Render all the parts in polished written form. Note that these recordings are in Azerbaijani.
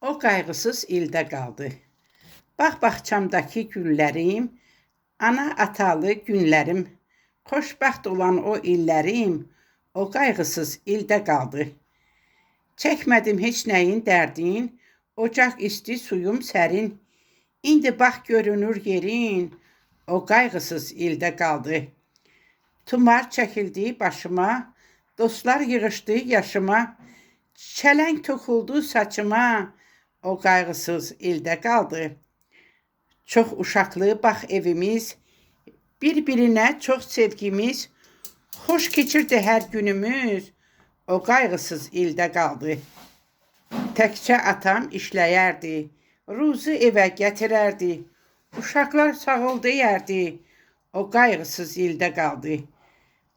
O qayğısız ildə qaldı. Bax bağçamdakı güllərim, ana atalı günlərim, xoşbəxt olan o illərim, o qayğısız ildə qaldı. Çəkmədim heç nəyin dərdin, ocaq isti, suyum sərin. İndi bax görünür yerin, o qayğısız ildə qaldı. Tumar çəkildi başıma, dostlar yığışdı yaşıma, çələng toxuldu saçıma, o qayğısız ildə qaldı. Çox uşaqlı bax evimiz, bir-birinə çox sevgimiz, xoş keçirdi hər günümüz, o qayğısız ildə qaldı. Təkcə atam işləyərdi, ruzu evə gətirərdi, uşaqlar sağ ol deyərdi, o qayğısız ildə qaldı.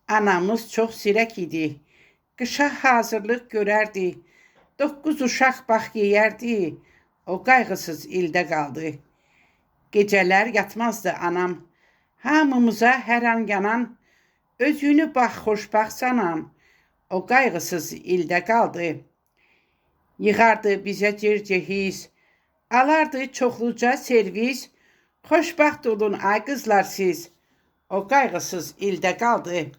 Anamız çox zirək idi, qışa hazırlıq görərdi, 9 uşaq bax yeyərdi, o qayğısız ildə qaldı. Gecələr yatmazdı anam, hamımıza hər an yanan, özünü bax xoşbəxt sanan, o qayğısız ildə qaldı. Yığardı bizə cir-cehiz, alardı çoxluca servis, xoşbəxt olun ay qızlar siz, o qayğısız ildə qaldı.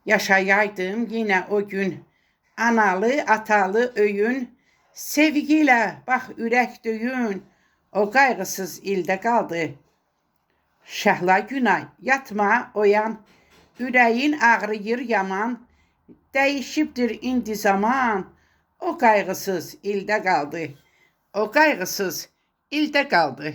Yaşayaydım yenə o gün, analı atalı öyün, sevgilə bax ürək döyün, o qayğısız ildə qaldı. Şəhla Günay, yatma, oyan, ürəyin ağrıyır yaman, dəyişibdir indi zaman, o qayğısız ildə qaldı. O qayğısız ildə qaldı.